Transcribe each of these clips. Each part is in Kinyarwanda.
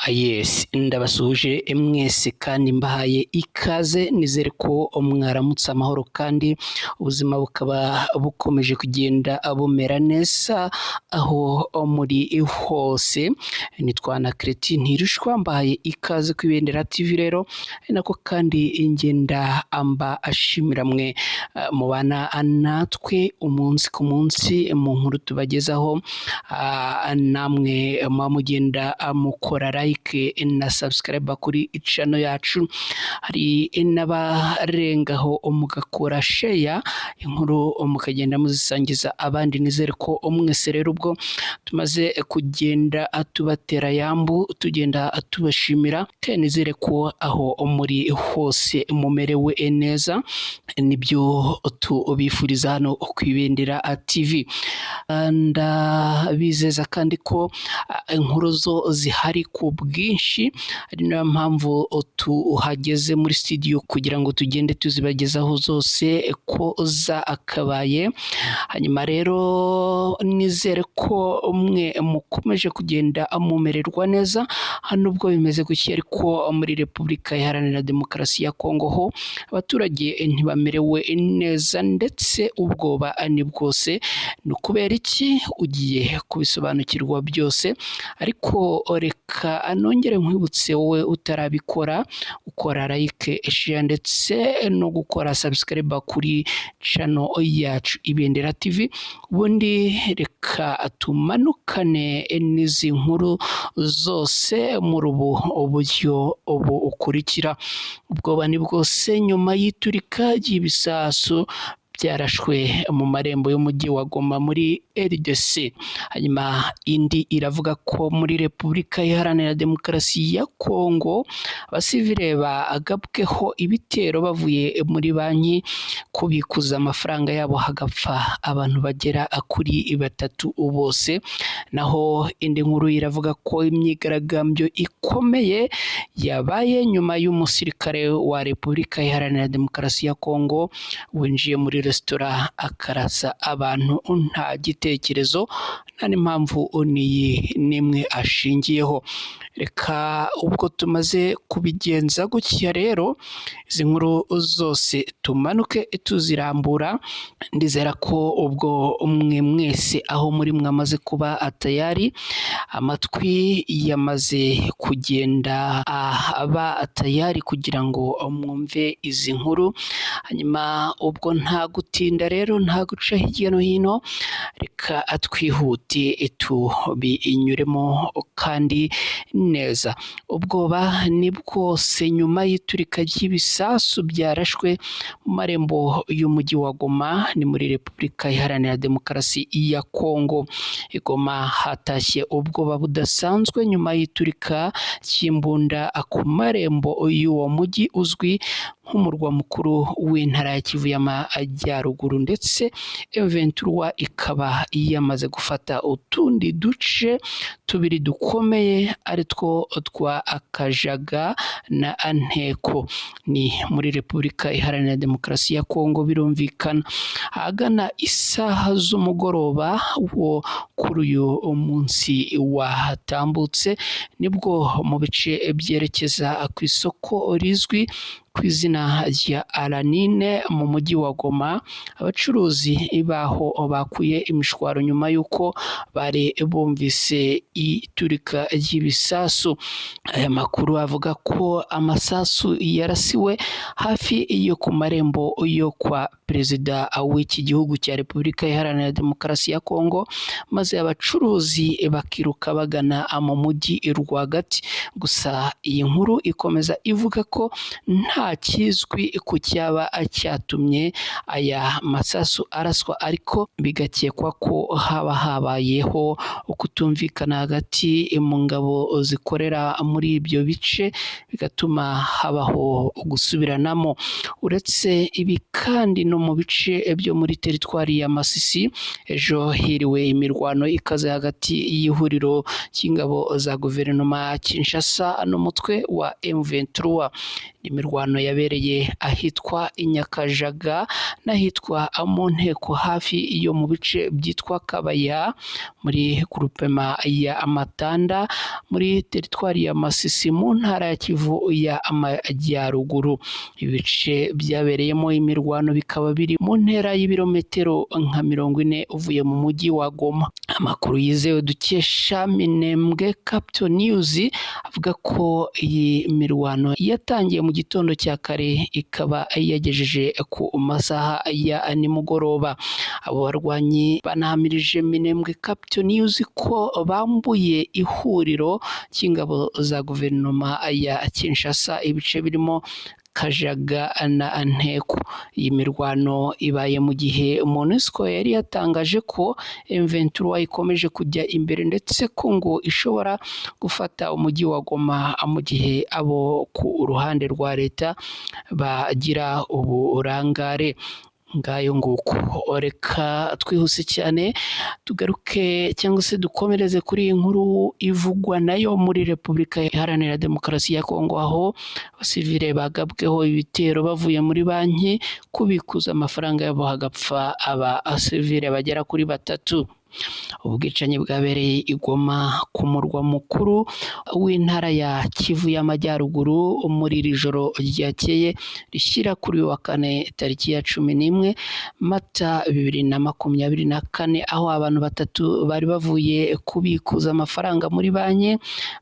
Yes, ndabasuhuje mwese kandi mbahaye ikaze, nizere ko mwaramutse amahoro kandi ubuzima bukaba bukomeje kugenda bumera neza aho muri hose. Nitwa na Kereti Ntirushwa, mbahaye ikaze ku Ibendera TV. Rero ari nako kandi ngenda amba ashimira mwe mubana natwe umunsi ku munsi mu nkuru tubagezaho, namwe muba mugenda mukora like na subscribe kuri channel yacu. Hari n'abarengaho mugakora share, inkuru mukagenda muzisangiza abandi. Nizere ko mwese rero ubwo tumaze kugenda tubatera yambu, tugenda tubashimira, kandi nizere ko aho muri hose mumerewe neza. Nibyo tubifuriza hano ku Ibendera TV. Ndabizeza kandi ko inkuru zo zihari ku bwinshi, ari nayo mpamvu tuhageze muri studio kugira ngo tugende tuzibagezaho zose ko zakabaye. Hanyuma rero nizere ko mwe mukomeje kugenda mumererwa neza nubwo bimeze gutya, ariko muri Repubulika Iharanira Demokarasi ya Kongo ho abaturage ntibamerewe neza ndetse ubwoba ni bwose. Ni ukubera iki? Ugiye kubisobanukirwa byose, ariko reka nongere nkwibutse wowe utarabikora, ukora like, share ndetse no gukora subscribe kuri channel yacu Ibendera TV. Ubundi reka tumanukane n'izi nkuru zose muri ubu buryo bukurikira. Ubwoba ni bwose nyuma y'iturika ry'ibisasu byarashwe mu marembo y'umujyi wa Goma muri RDC. Hanyuma indi iravuga ko muri Repubulika Iharanira Demokarasi ya Kongo abasivile bagabweho ibitero bavuye muri banki kubikuza amafaranga yabo, hagapfa abantu bagera kuri batatu bose. Naho indi nkuru iravuga ko imyigaragambyo ikomeye yabaye nyuma y'umusirikare wa Repubulika Iharanira Demokarasi ya Kongo winjiye muri resitora akarasa abantu nta gitekerezo, nta n'impamvu n'iyi n'imwe ashingiyeho. Reka ubwo tumaze kubigenza gutya rero, izi nkuru zose tumanuke tuzirambura. Ndizera ko ubwo mwe mwese aho muri mwamaze kuba tayari, amatwi yamaze kugenda aba tayari kugira ngo mwumve izi nkuru. Hanyuma ubwo nta gutinda rero, nta guca hirya no hino, reka twihute tubinyuremo kandi neza. Ubwoba ni bwose nyuma y'iturika ry'ibisasu byarashwe mu marembo y'umujyi wa Goma, ni muri Repubulika Iharanira Demokarasi ya Kongo. I Goma hatashye ubwoba budasanzwe nyuma y'iturika ry'imbunda ku marembo y'uwo mujyi uzwi nk'umurwa mukuru w'intara ya Kivu y'Amajyaruguru, ndetse M23 ikaba yamaze gufata utundi duce tubiri dukomeye ari two twa Akajaga na Nteko. Ni muri Repubulika Iharanira Demokarasi ya Kongo birumvikana. Ahagana isaha z'umugoroba wo kuri uyu munsi watambutse, nibwo mu bice byerekeza ku isoko rizwi ku izina rya Alanine mu mujyi wa Goma, abacuruzi baho bakuye imishwaro nyuma y'uko bari bumvise iturika ry'ibisasu. Aya makuru avuga ko amasasu yarasiwe hafi yo ku marembo yo kwa perezida w'iki gihugu cya Repubulika Iharanira Demokarasi ya Kongo, maze abacuruzi bakiruka bagana mu mujyi rwagati. Gusa iyi nkuru ikomeza ivuga ko nta kizwi ku cyaba cyatumye aya masasu araswa, ariko bigakekwa ko haba habayeho ukutumvikana hagati mu ngabo zikorera muri ibyo bice, bigatuma habaho gusubiranamo. Uretse ibi kandi no mu bice byo muri teritwari ya Masisi ejo hiriwe imirwano ikaze hagati y'ihuriro ry'ingabo za guverinoma Kinshasa n'umutwe wa M23. Imirwano Imirwano yabereye ahitwa Inyakajaga n'ahitwa mu Nteko hafi yo mu bice byitwa Kabaya muri groupement ya Matanda muri teritwari ya Masisi mu ntara ya Kivu ya Amajyaruguru. Ibice byabereyemo imirwano bikaba biri mu ntera y'ibirometero nka 40 uvuye mu mujyi wa Goma. Amakuru yizewe dukesha Minembwe Capital News avuga ko iyi mirwano yatangiye mu gitondo cya kare ikaba yagejeje ku masaha ya nimugoroba. Abo barwanyi banahamirije Minembwe Capital News ko bambuye ihuriro ry'ingabo za guverinoma ya Kinshasa ibice birimo Kajaga na Nteko. Iyi mirwano ibaye mu gihe MONUSCO yari yatangaje ko M23 ikomeje kujya imbere ndetse ko ngo ishobora gufata umujyi wa Goma mu gihe abo ku ruhande rwa leta bagira uburangare. Ngayo nguko, reka twihuse cyane tugaruke cyangwa se dukomereze kuri iyi nkuru ivugwa nayo muri Repubulika Iharanira Demokarasi ya Kongo, aho abasivile bagabweho ibitero bavuye muri banki kubikuza amafaranga yabo hagapfa abasivile bagera kuri 3. Ubwicanyi bwabereye i Goma ku murwa mukuru w'intara ya Kivu y'Amajyaruguru muri iri joro ryakeye rishyira kuri uyu wa kane tariki ya 11 Mata 2024, aho abantu 3 bari bavuye kubikuza amafaranga muri banki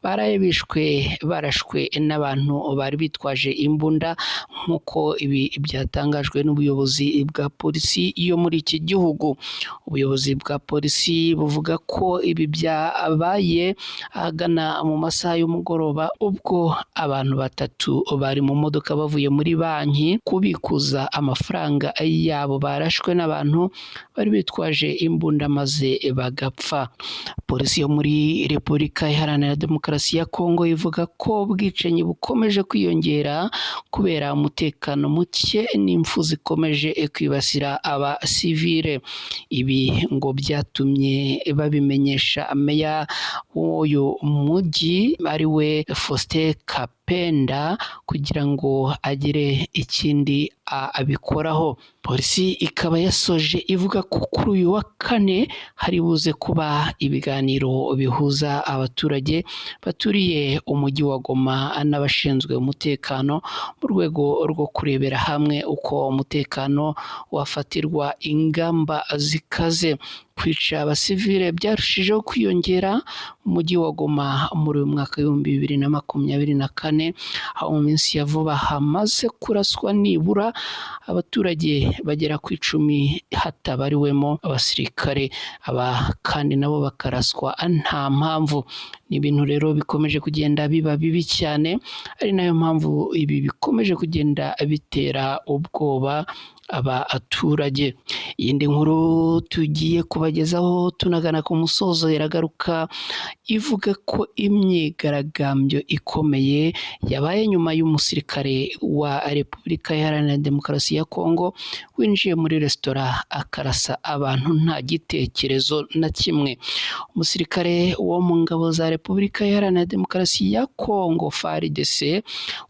baraye bishwe barashwe n'abantu bari bitwaje imbunda, nk'uko ibi byatangajwe n'ubuyobozi bwa polisi yo muri iki gihugu. Ubuyobozi bwa polisi buvuga ko ibi byabaye ahagana mu masaha y'umugoroba, ubwo abantu 3 bari mu modoka bavuye muri banki kubikuza amafaranga yabo barashwe n'abantu bari bitwaje imbunda maze bagapfa. Polisi yo muri Repubulika Iharanira Demokarasi ya Kongo ivuga ko ubwicanyi bukomeje kwiyongera kubera umutekano muke n'impfu zikomeje kwibasira abasivile. Ibi ngo byatumye babimenyesha meya w'uyu mujyi ari we Faustin Kapenda kugira ngo agire ikindi abikoraho. Polisi ikaba yasoje ivuga ko kuri uyu wa kane hari buze kuba ibiganiro bihuza abaturage baturiye umujyi wa Goma n'abashinzwe umutekano mu rwego rwo kurebera hamwe uko umutekano wafatirwa ingamba zikaze. Kwica abasivile byarushijeho kwiyongera mu mujyi wa Goma muri uyu mwaka 2024, aho mu minsi ya vuba hamaze kuraswa nibura abaturage bagera ku 10 hatabariwemo abasirikare, aba kandi nabo bakaraswa nta mpamvu. Ni ibintu rero bikomeje kugenda biba bibi cyane, ari nayo mpamvu ibi bikomeje kugenda bitera ubwoba abaturage. Iyindi nkuru tugiye kubagezaho tunagana ku musozo iragaruka ivuga ko imyigaragambyo ikomeye yabaye nyuma y'umusirikare wa Repubulika Iharanira Demokarasi ya Kongo winjiye muri resitora akarasa abantu nta gitekerezo na kimwe. Umusirikare wo mu ngabo za Repubulika Iharanira Demokarasi ya Kongo FARDC,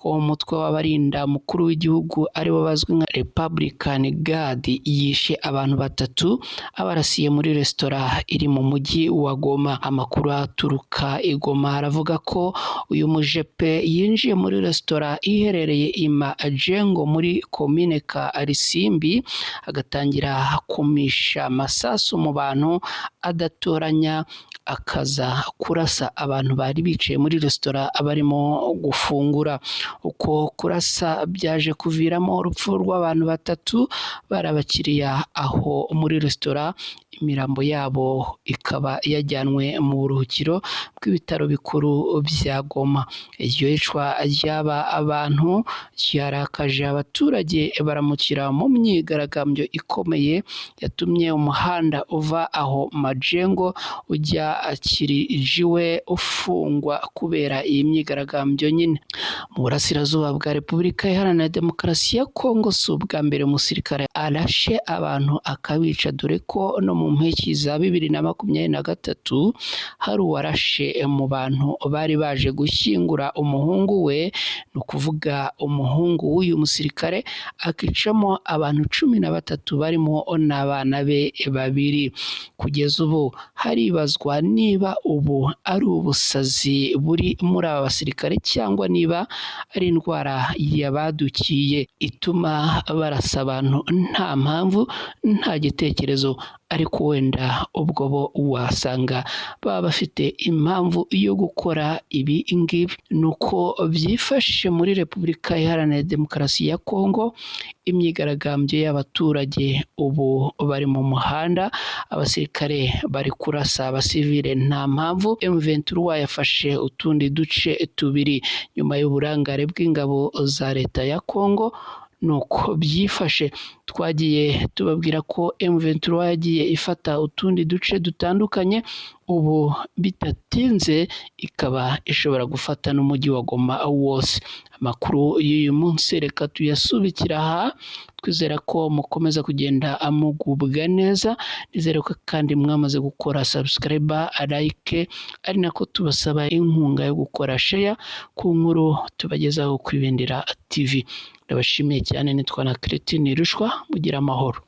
wo mu mutwe w'abarinda mukuru w'igihugu aribo bazwi nka Republican Guard, yishe abantu 3 abarasiye muri resitora iri mu mujyi wa Goma. Amakuru aturuka i Goma aravuga ko uyu mujepe yinjiye muri resitora iherereye i Majengo muri komine ka Risimbi, agatangira kumisha amasasu mu bantu adatoranya, akaza kurasa abantu bari bicaye muri resitora barimo gufungura. Uko kurasa byaje kuviramo urupfu rw'abantu 3 bari abakiriya aho muri resitora, imirambo yabo ikaba yajyanwe mu buruhukiro bw'ibitaro bikuru bya Goma. Iryo yicwa ry'aba abantu ryarakaje abaturage baramukira mu myigaragambyo ikomeye yatumye umuhanda uva aho Majengo ujya Kirijiwe ufungwa kubera iyi myigaragambyo nyine. Mu burasirazuba bwa Repubulika Iharanira Demokarasi ya Kongo si ubwa mbere umusirikare arashe abantu akabica, dore ko no mu mu mpeshyi za 2023 hari uwarashe mu bantu bari baje gushyingura umuhungu we, ni ukuvuga umuhungu w'uyu musirikare, akicamo abantu 13 barimo n'abana be babiri. Kugeza ubu haribazwa niba ubu ari ubusazi buri muri aba basirikare cyangwa niba ari indwara yabadukiye ituma barasa abantu nta mpamvu, nta gitekerezo, ariko wenda ubwo bo wasanga baba bafite impamvu yo gukora ibi ngibi. Ni uko byifashe muri Repubulika Iharanira Demokarasi ya Kongo. Imyigaragambyo y'abaturage ubu bari mu muhanda, abasirikare bari kurasa abasivile nta mpamvu. M23 yafashe utundi duce tubiri nyuma y'uburangare bw'ingabo za leta ya Kongo. Nuko byifashe, twagiye tubabwira ko M23 yagiye ifata utundi duce dutandukanye, ubu bidatinze ikaba ishobora gufata n'umujyi wa Goma wose. Amakuru y'uyu munsi reka tuyasubikira aha, twizera ko mukomeza kugenda mugubwa neza. Nizere ko kandi mwamaze gukora subscribe, like, ari nako tubasaba inkunga yo gukora share ku nkuru tubagezaho ku Ibendera TV. Ndabashimiye cyane, nitwa na Christine Rushwa, mugira amahoro.